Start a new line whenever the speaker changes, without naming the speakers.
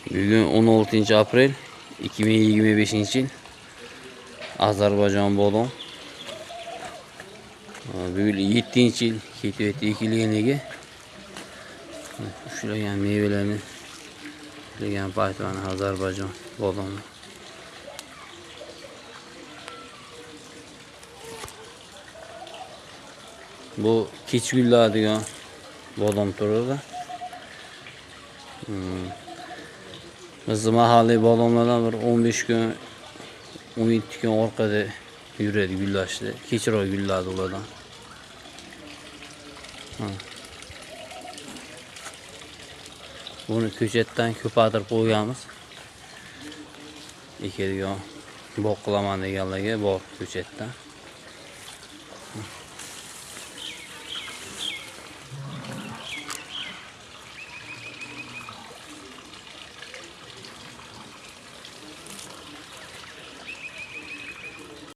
Bugun 16 aprel 2025 yil. Ozarbayjon bodom. Bu yil 7-yil ketib ekilganligi. Ushlagan mevalarni ushlagan payt mana Ozarbayjon bodomi. Bu kech gullaydigan bodom turida. Bizni mahalliy bodomlardan bir 15 kun, 17 kun orqada yuradi gullashda. Kechroq gulladi ulardan. Buni ko'chatdan ko'paytirib qo'yganmiz. Ekadigan bog' qilaman deganlarga bor ko'chatdan.